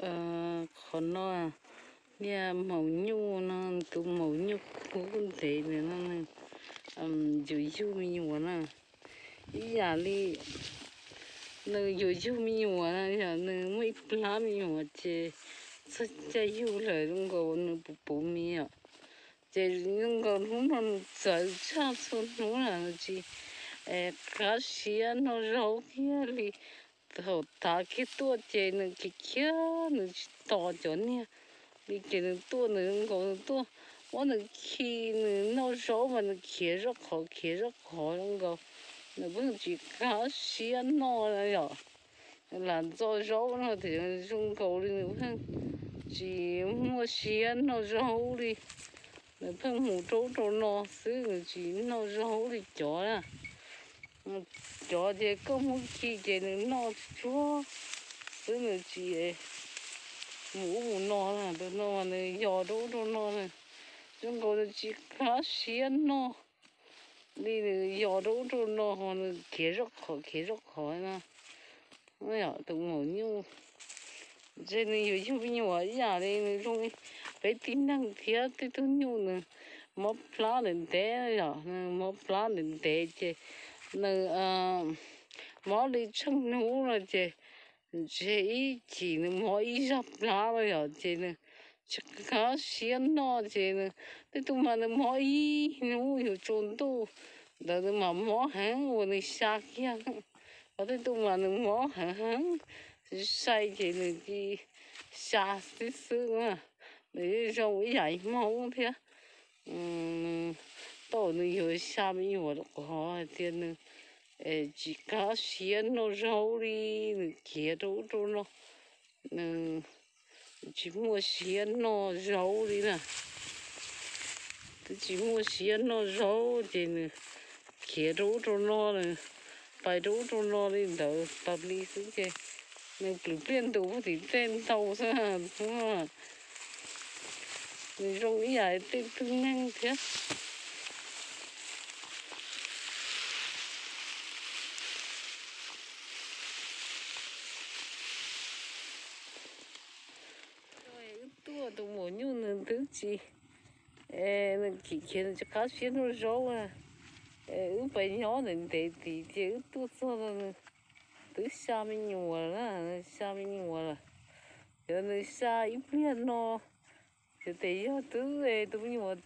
Qhov no niag maum nyuj no, tus maum nyuj kub ntev ntawd no, yuav yug me nyuam na. Ib yam li nws yuav yug me nyuam na, yog nws muaj ib plab me nyuam ces txog caij yug lawm zoo nkaus nws puv puv mis os. Ces zoo nkaus hnub no nws txawv tshaj txhua hnub na, nws tsis qab siab noj zaub kiag li. Thaum tav kiag tuaj ces nws khiav khiav, nws tsis tos cov niag li ces nws tuaj, nws zoo nkaus nws tuaj muab nws khi, nws noj zaub mas nws khiav zoj qhov khiav zoj qhov zoo nkaus nws pheej tsis qab siab noj na yom. Lam ntxo zaub no tias zoo nkaus li nws pheej tsis muaj siab noj zaub li. Nws pheej mus rau ub rau no xwb, nws tsis noj zaub li cov na. Cov ces koj muab khi ces nws noj tsuag xwb, nws tsis mus ub mus no na. Tus no mas nws yos rau ub rau no na, zoo nkaus nws tsis qab siab noj li, nws yos rau ub rau no ho nws khiav zoj qhov khiav zoj qhov na. Tus maum nyuj ntshe nws yuav yug me nyuam ib yam li nws zoo li peb tib neeg thiab, tej tug nyuj nws mob plab ntev ntev yom, nws mob plab ntev ntev ces nws mob li tsheej hnub no ces ntshe ib chim nws mob ib zag plab no yom, ces nws tsis qab siab noj ces nws, tej tug mas nws mob ib hnub yuav tsaus ntuj ntawd nws mam mob heev uas nws xya kiag. Ho tej tug mas nws mob heev heev, sai ces nws cia xya xwb xwb na. Nws zoo ib yam Hmoob thiab. Thaum nws yuav xya me nyuam rau qhov hais tias nws tsis qab siab noj zaub li, nws khiav rau ub rau no, nws tsis muaj siab noj zaub li na. Twb tsis muaj siab noj zaub ces nws khiav rau ub rau no, nws pais rau ub rau no li ntawd tas li xwb ces nws plhws pliaj ntus puag tim tej ntau xwb. Nws zoo ib yam tej tug neeg thiab. Wb tuaj tus maum nyuj nws twb tsis, nws khiav khiav nws tsis qab siab noj zaub. Wb pais nyob ntev ntev tid ces wb tuaj txog no nws twb xya me nyuam na, xya me nyuam lawm. Yog nws xya ib pliag no, yog tes yog twb tus me nyuam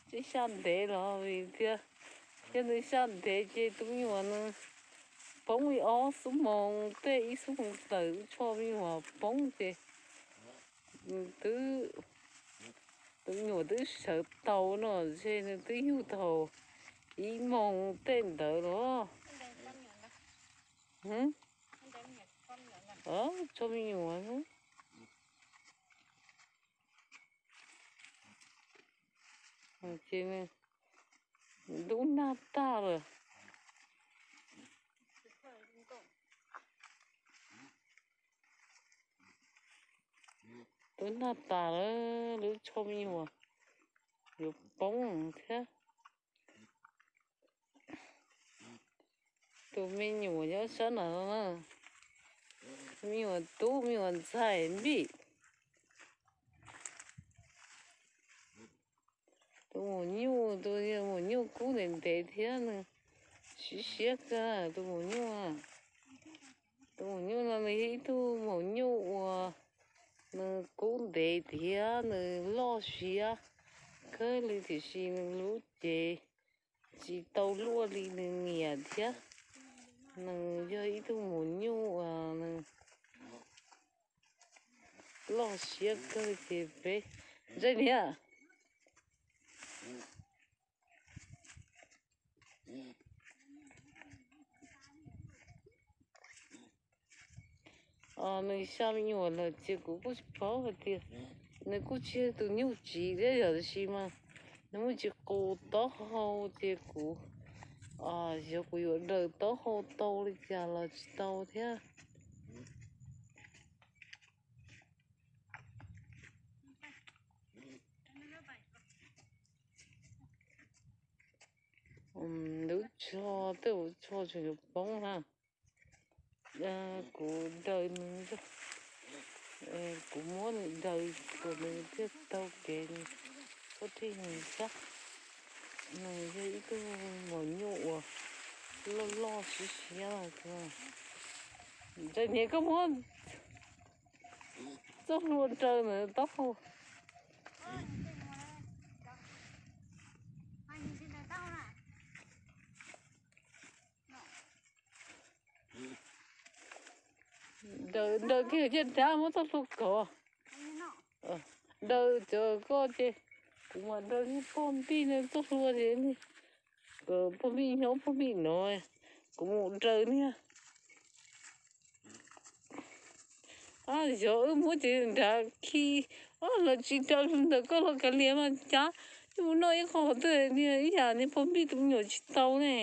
tsis xya ntev los vim tias yog nws xya ntev ces tus me nyuam nws poob li ob xuab moos tej ib xuab moos tawm, wb tsho me nyuam poob ces nws twb, tus me nyuam twb sawv tau no ntshe nws twb yug thaum ib moos tej ntawd los. Tsho me nyuam ces ntub nag tag lawm. Ntub nag tas lawm, lub tsho me nyuam yuav poob thiab. Tus me nyuam nyob sab nram no na, me nyuam tub me nyuam ntxhais npij. Tus maum nyuj, tus maum nyuj kub ntev ntev thiab nws siab siab kawg tus maum nyuj. Tus maum nyuj no nws yog ib tug maum nyuj uas nws kub ntev thiab nws loj siab kawg li tiam sis nws lub cev tsis tau luaj li nws niam thiab. Nws yog ib tug maum nyuj uas nws loj siab kawg ces peb ntse niam. Nws xya me nyuam lawm ces kuv kuj tsis paub hais tias nws kuj tsis yog tus nyuj tsiv thiab yom, tiam sis mas nws muaj tsis qus taub hau ces kuv, yog kuv yuav daws taub hau tau li cas los tsis tau thiab. Lub tsho, tej lub tsho tseem yuav poob na. Kuv daws nws, Kuv muab nws daws kom nws thiaj taug kev, nws thiaj nws sab. Nws yog ib tug maum nyuj uas loj loj siab siab. Ntawd niag koj muab txoj hlua raws nws taub hau. Daws kiag caj dab muab txoj hlua kov. Daws cov koj ces kuv mam daws niag pog npij no txoj hlua ces, pog npij nyob pog npij no, kuv mus daws niag. Yog wb muab ces nrad khi, lawv tsis daws ntawm koj los kav liam mas cas, wb mus noj ib qho twg niag ib yam niag pog npij tus me nyuam tsis tau ne,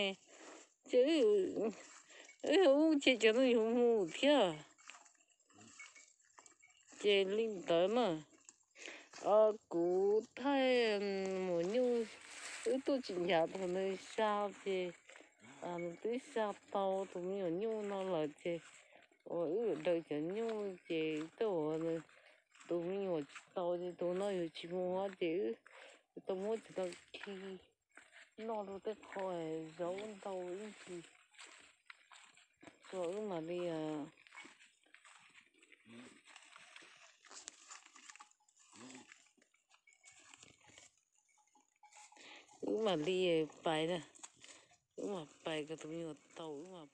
ces wb ces cov ntawd yuav mus thiab. Ces li ntawd na, kuv thaij maum nyuj, wb tuaj tsis ncav thaum nws xa ces nws twb xa tau tus me nyuam nyuj no lawm ces uas wb yuav daws cov nyuj ces tej uas nws tus me nyuam tsis tau ces tus no yuav tsis mus ces wb tau muab cov no khi noj rau tej qho zaub ntau ib ntsis, ces wb mam li wb mam li pais na, wb mam pais kom tus me nyuam tau wb mam